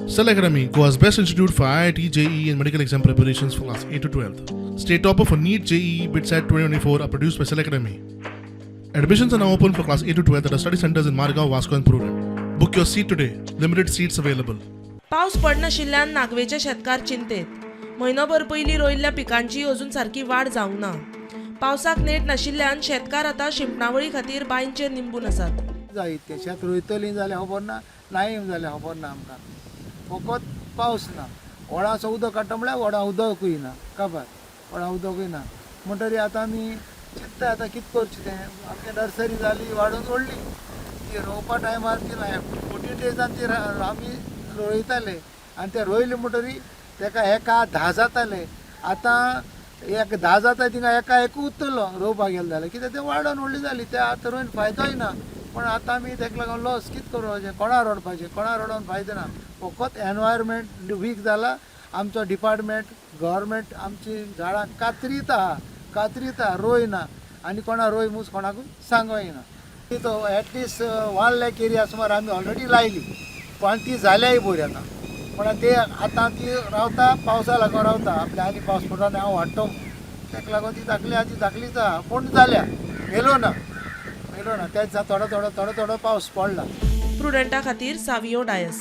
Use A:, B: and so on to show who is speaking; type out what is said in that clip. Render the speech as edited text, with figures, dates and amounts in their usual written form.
A: Cell Academy, Goa's best institute for IIT, JEE, and medical exam preparations for class 8 to 12. State topper for NEET, JEE, BITSAT 2024 are produced by Cell Academy. Admissions are now open for class 8 to 12 at our study centers in Margao, Vasco, and Prudent. Book your seat today. Limited seats available.
B: पावस पडनाशिल्ल्यान नागवेचे शेतकार चिंतेत. म्हयनोभर पयलीं रोयिल्ल्या पिकांची अजून सारकी वाड जावंक ना. पावसाक नेट नाशिल्ल्यान शेतकार आतां शिंपणावळी खातीर बांयचेर निंबून आसात.
C: जायत तें शेत रोयतलीं जाल्यार खबर ना, नाय जाल्यार खबर ना. आमकां फकत पावस ना. व्हडाचो उदक काडटा म्हळ्यार व्हडा उदकूय ना, काबार व्हडा उदकूय ना. म्हणटरी आतां आमी चिंत्ता, आतां कितें करचें तें. आमची नर्सरी जाली, वाडून व्हडली. ती रोवपा टायमार ती 14 डेजान ती आमी रोयताले आनी ते रोयले म्हणटरी तेका एका 10 जाताले. आतां एक 10 जाता, थिंगा एका एकू उरतलो रोवपाक गेले जाल्यार. कित्याक, तें वाडोन व्हडली जाली. ते आतां रोवन फायदोय ना. पण आतां आमी तेका लागून लॉस. कितें करपाचें? कोणा रडपाचें? कोणा रडोन फायदो ना. फकत एनवायरमेंट वीक जाला. आमचो डिपार्टमेंट, गव्हर्मेंट आमची झाडां कातरीत आहा, कातरीत आहा, रोय ना आनी कोणा रोय मूस कोणाकूय सांगोय ना. तो एटलिस्ट 1 लॅक एरिया सुमार आमी ऑलरेडी लायली, पण ती जाल्याय बरी आतां. पण ते आतां ती रावता, पावसा लागून रावता आपल्या. आनी पावस पडटा आनी हांव वाडटो, ताका लागून ती धाकली आहा, ती धाकलीच आहा, पूण जाल्या. मेलो ना, मेलो ना. त्या दिसा थोडो थोडो थोडो थोडो पावस पडला.
B: प्रुडंटा खातीर सावियो डायस.